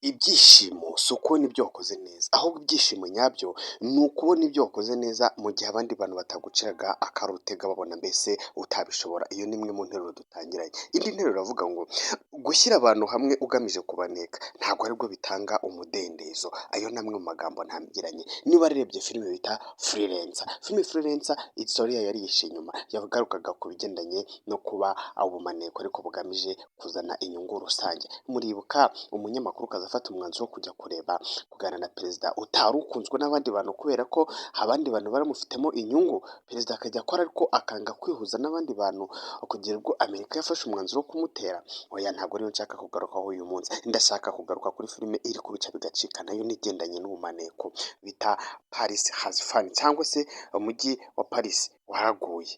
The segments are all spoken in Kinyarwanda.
Ibyishimo si ukubona ibyo wakoze neza, ahubwo ibyishimo nyabyo ni ukubona ibyo wakoze neza mu gihe abandi bantu bataguciraga akarutega, babona mbese utabishobora. Iyo ni imwe mu nteruro dutangiranye. Indi nteruro iravuga ngo gushyira abantu hamwe ugamije kubaneka ntabwo aribwo bitanga umudendezo. Ayo ni amwe mu magambo ntangiranye. Niba warebye filime bita Freelancer, filime Freelancer story yayo yari yihishe inyuma, yagarukaga ku bigendanye no kuba ubumaneko ariko bugamije kuzana inyungu rusange. Muribuka umunyamakuru akaza afata umwanzuro wo kujya kureba, kuganira na perezida utari ukunzwe n'abandi bantu kubera ko abandi bantu baramufitemo inyungu, perezida akajya akora ariko akanga kwihuza n'abandi bantu, kugera ubwo Amerika yafashe umwanzuro wo kumutera. Oya, ntabwo ariyo nshaka kugarukaho uyu munsi. Ndashaka kugaruka kuri filime iri kubica bigacika, nayo nigendanye n'ubumaneko, bita Paris Has Fallen, cyangwa se Umujyi wa Paris Waraguye.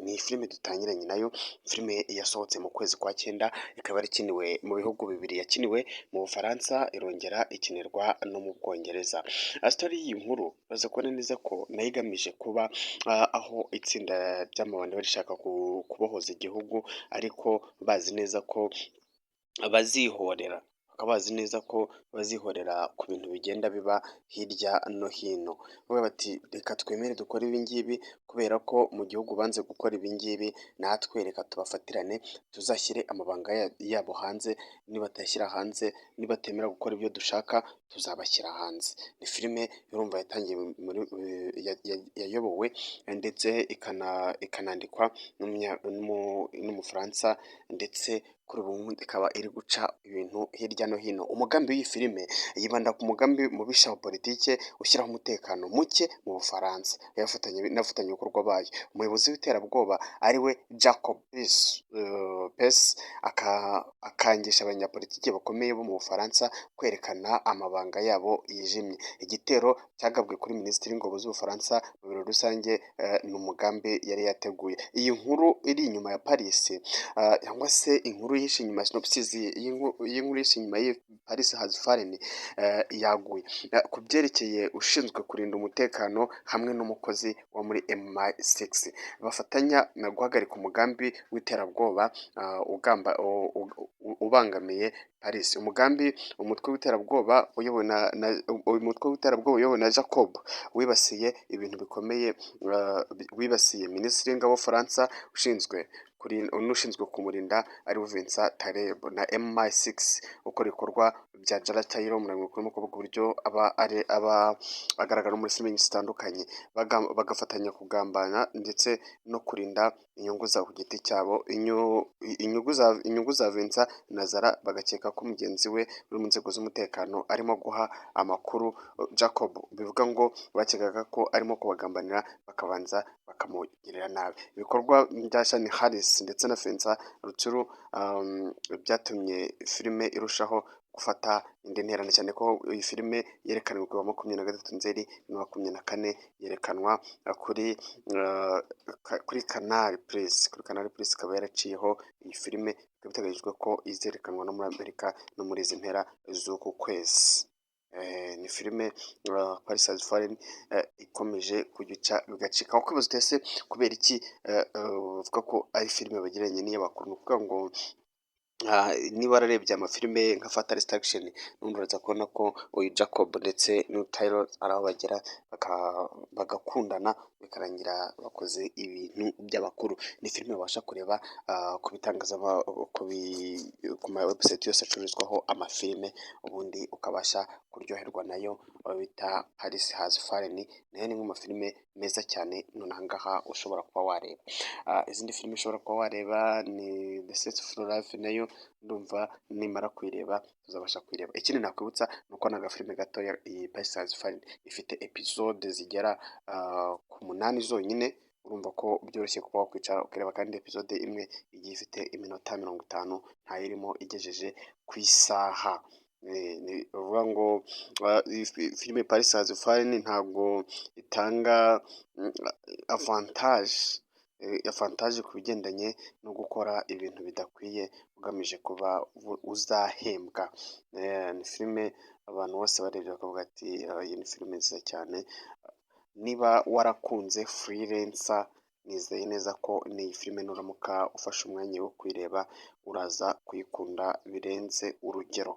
Ni filime dutangiranye nayo, filime yasohotse mu kwezi kwa cyenda, ikaba yarikiniwe mu bihugu bibiri: yakiniwe mu Bufaransa, irongera ikinirwa no mu Bwongereza. Story y'iyi nkuru baza kubona neza ko nayo igamije kuba aho itsinda ry'amabandi rishaka kubohoza igihugu, ariko bazi neza ko bazihorera, bakaba bazi neza ko bazihorera ku bintu bigenda biba hirya no hino. Bavuga bati: "Reka twemere dukore ibi ngibi kubera ko mu gihugu banze gukora ibi ngibi, natwe reka tubafatirane, tuzashyire amabanga yabo hanze. Nibatayashyira hanze, nibatemera gukora ibyo dushaka, tuzabashyira hanze." Ni filime urumva yatangiye, yayobowe ndetse ikanandikwa n'Umufaransa, ndetse kuri ubu ikaba iri guca ibintu hirya no hino. Umugambi w'iyi filime yibanda ku mugambi mubisha wa politike ushyiraho umutekano muke mu Bufaransa n'abafatanyabikorwa bayo. Umuyobozi w'iterabwoba ariwe Jacob Pes akangisha abanyapolitiki bakomeye bo mu Bufaransa kwerekana amabanga yabo yijimye. Igitero cyagabwe kuri Minisitiri w'Ingabo z'Ubufaransa mu biro rusange ni umugambi yari yateguye. Iyi nkuru iri inyuma ya Paris, cyangwa se inkuru yihishe inyuma ya synopsis y'inkuru yihishe inyuma ya Paris Has Fallen, yaguye ku byerekeye ushinzwe kurinda umutekano hamwe n'umukozi wo muri MI6 bafatanya na guhagarika umugambi w'iterabwoba ugamba ubangamiye Paris. Umugambi umutwe w'iterabwoba uyobowe na umutwe w'iterabwoba uyobowe na Jacob wibasiye ibintu bikomeye, wibasiye Minisitiri w'Ingabo w'Ubufaransa ushinzwe n'ushinzwe kumurinda ari Vincent Taleb na MI6 ukora ibikorwa bya Jared Taylor, mukuru kuvuga uburyo aba ari aba agaragara muri filime nyinshi zitandukanye, bagafatanya kugambana ndetse no kurinda inyungu zabo ku giti cyabo, inyungu za Vincent na Zara. Bagakeka ko mugenzi we uri mu nzego z'umutekano arimo guha amakuru Jacob, bivuga ngo bakekaga ko arimo kubagambanira, bakabanza bakamugirira nabi. Ibikorwa bya Sean Harris ndetse na Vincent Rutsuru byatumye filime irushaho gufata indi ntera, cyane ko iyi filime yerekanwe ku wa 23 Nzeri 2024, yerekanwa kuri Canal Plus. Kuri Canal Plus ikaba yaraciyeho iyi filime, ikaba biteganyijwe ko izerekanwa no muri Amerika no muri izi mpera z'uku kwezi. Ni filime Paris Has Fallen ikomeje kugica bigacika. Wakwibaza uti: "Ese kubera iki bavuga ko ari filime bagereranya n'iy'abakuru?" Ni ukuvuga ngo niba wararebye amafilime nka Fatal Attraction, n'ubundi uraza kubona ko uyu Jacob ndetse n'uyu Taylor ari aho bagera bagakundana, bikarangira bakoze ibintu by'abakuru. Ni filime wabasha kureba ku ku ma website yose acururizwaho amafilime, ubundi ukabasha kuryoherwa nayo bita Paris Has Fallen. Nayo ni imwe mu mafilime meza cyane nonaha ngaha ushobora kuba wareba. Izindi filime ushobora kuba wareba ni The Search for Life, nayo ndumva nimara kuyireba tuzabasha kuyireba. Ikindi nakwibutsa ni uko ni agafilime gatoya. Iyi Paris Has Fallen ifite episode zigera ku 8 zonyine. Urumva ko byoroshye kuba wakwicara ukareba, kandi episode imwe igiye ifite iminota 50, ntayirimo igejeje ku isaha. Ni ukuvuga ngo filime Paris Has Fallen ntabwo itanga avantage ku bigendanye no gukora ibintu bidakwiye ugamije kuba uzahembwa. Ni filime abantu bose barebye bakavuga ati: "Iyi ni filime nziza cyane." Niba warakunze Freelancer, nizeye neza ko n'iyi filime nuramuka ufashe umwanya wo kuyireba uraza kuyikunda birenze urugero.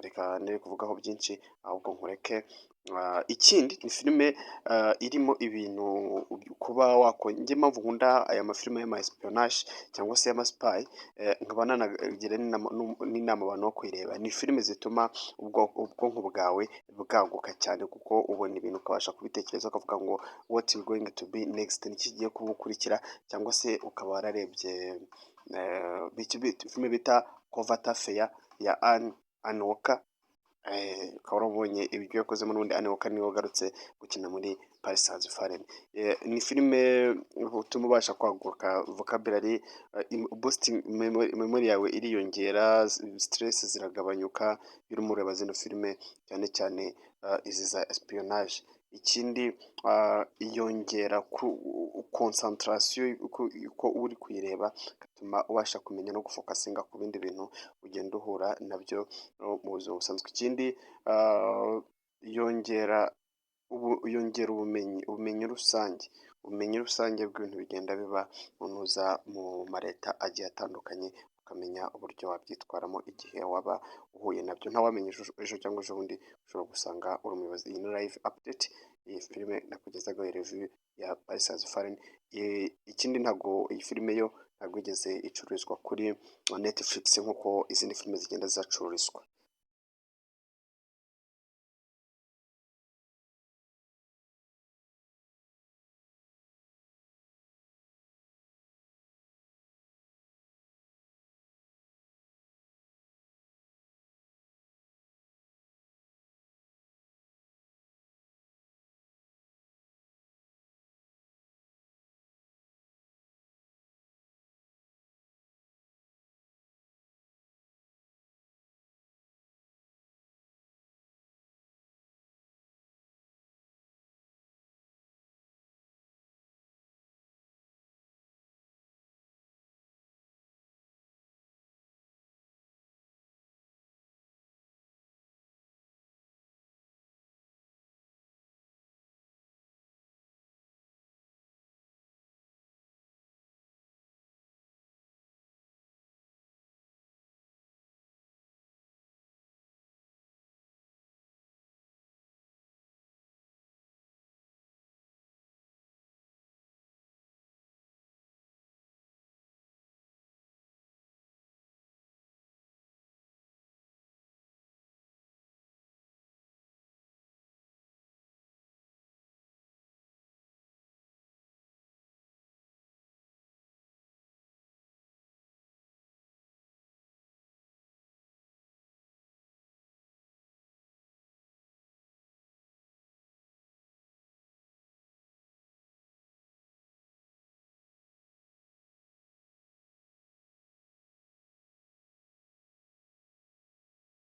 Reka nere kuvugaho byinshi, ahubwo nkureke. Ikindi ni filime irimo ibintu kuba njye impamvu nkunda aya mafilime y'ama espionage cyangwa se y'ama spy, nkaba nanagira n'inama abantu bo kuyireba, ni filime zituma ubwonko bwawe bwaguka cyane, kuko ubona ibintu ukabasha kubitekereza, ukavuga ngo "What is going to be next?" Ni iki kigiye kubukurikira? Cyangwa se ukaba wararebye filime bita Covert Affair ya Annie Walker, ukaba warabonye ibyo yakozemo. N'ubundi Annie Walker niwe wagarutse gukina muri Paris Has Fallen. Ni filime utuma ubasha kwaguka vocabulary, boosting memory yawe iriyongera, stress ziragabanyuka iyo urimo ureba zino filime, cyane cyane izi za espionage. Ikindi, yongera concentration uko uri kuyireba, bigatuma ubasha kumenya no gufocusinga ku bindi bintu ugenda uhura nabyo mu buzima busanzwe. Ikindi, yongera ubumenyi rusange bw'ibintu bigenda biba munuza mu maleta agiye atandukanye, ukamenya uburyo wabyitwaramo igihe waba uhuye nabyo. Ntawamenya, ejo cyangwa ejobundi ushobora gusanga uri umuyobozi. Iyi ni live update, iyi filime nakugezagaho review ya Paris Has Fallen. Ikindi, ntabwo iyi filime yo ntabwo igeze icururizwa kuri Netflix nk'uko izindi filime zigenda zihacururizwa.